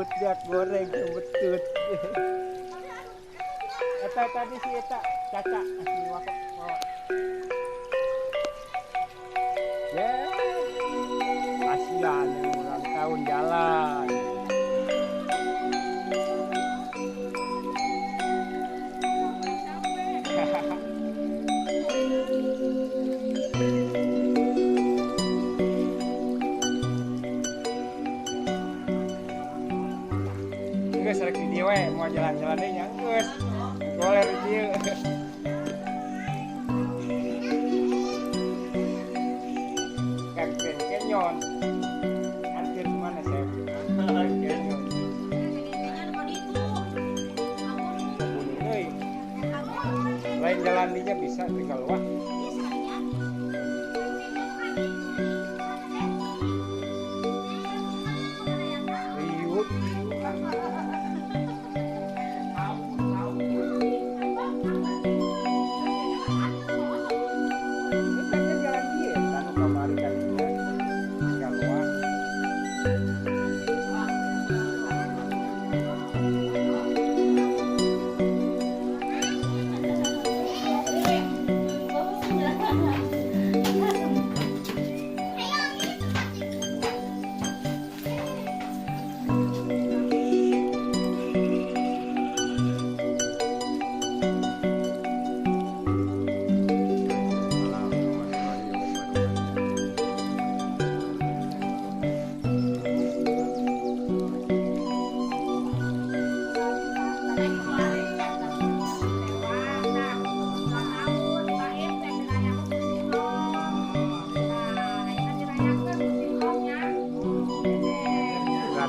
Budak goreng cembetut. Eta tadi si eta Caca si Wako. Oh. Ya. Kasihan yang ulang tahun jalan. Geus rek di dieu we, mau jalan-jalan deui nya geus. Goler di dieu. Ka Grand Canyon. Hampir kemana saya? Grand Canyon. Gunung euy. Lain jalan dinya bisa tinggal wah. Riuh.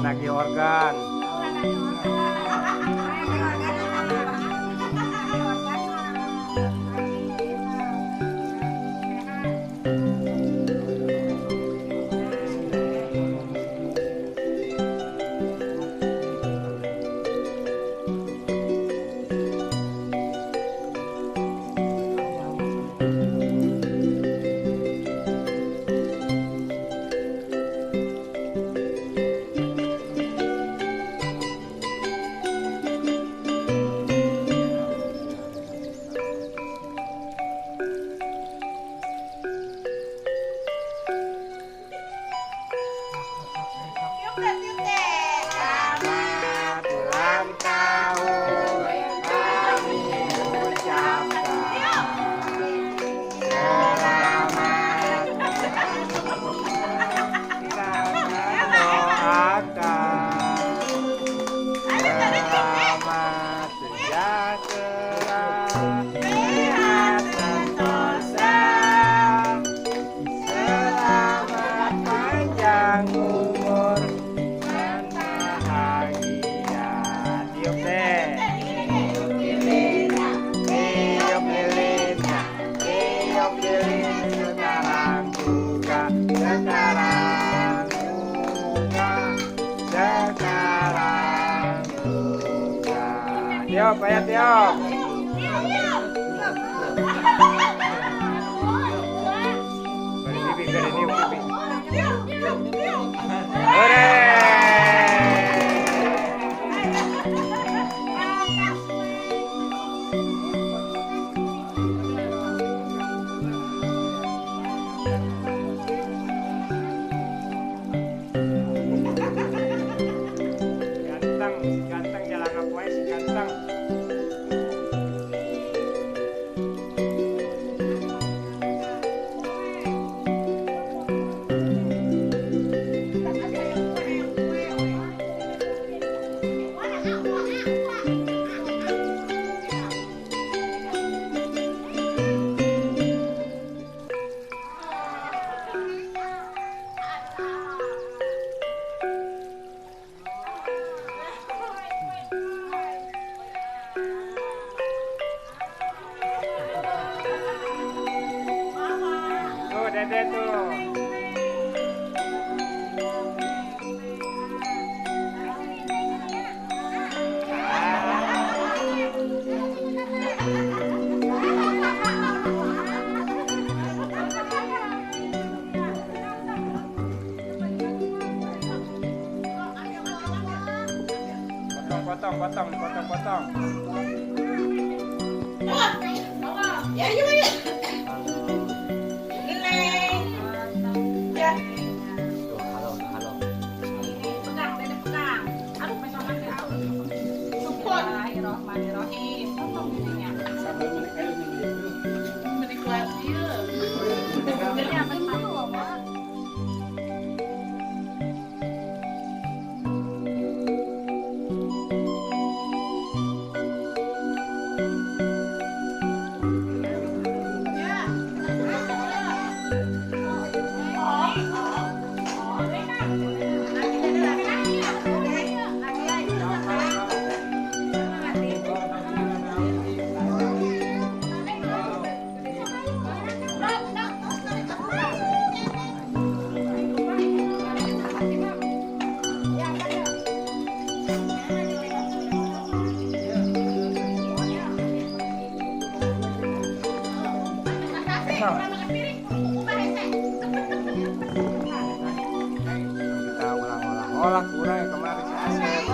Lagi organ. Selamat ulang tahun kami ucapkan. Selamat kita doakan. Selamat sejahtera, sehat sentosa. Selamat panjang umur dan bahagia. Tiup deh. Tiup lilinnya, tiup lilinnya, tiup lilin sekarang juga, sekarang juga, sekarang juga. Tiup, ayo tiup. Bari bibi, bari niup bibi. Hore! Ganteng, ganteng jalan apa si ganteng. Potong, potong, potong, potong. Ya, yuk, yuk. Nilai. Ya. Halo, halo. Pegang, nenek pegang. Aduh, pegangan ya. Support. Bismillahirrahmanirrahim. Potong ininya. Sambil menikmati. Menikmati. Ini apa sih? Kita ulang-ulang kurang ya kemarin si Asep.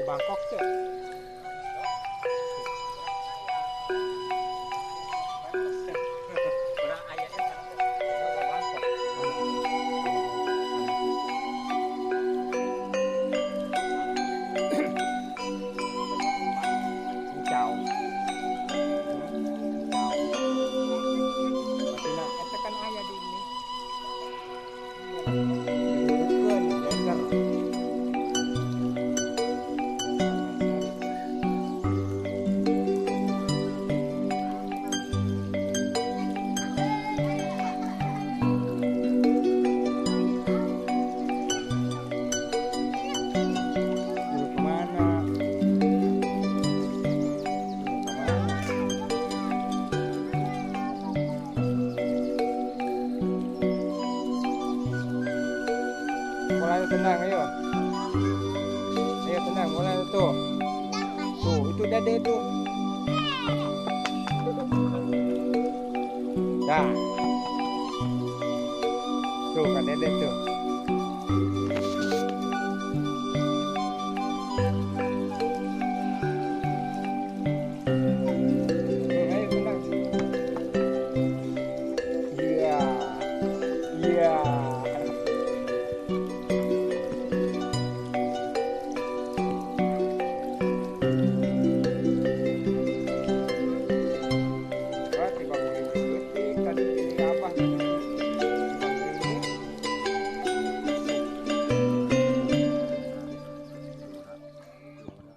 Bangkok tuh. Mulai tenang, ayo. Ayo tenang, mulai tuh. Tuh, itu dade tuh. Dah. Tuh, Kak Dede tuh.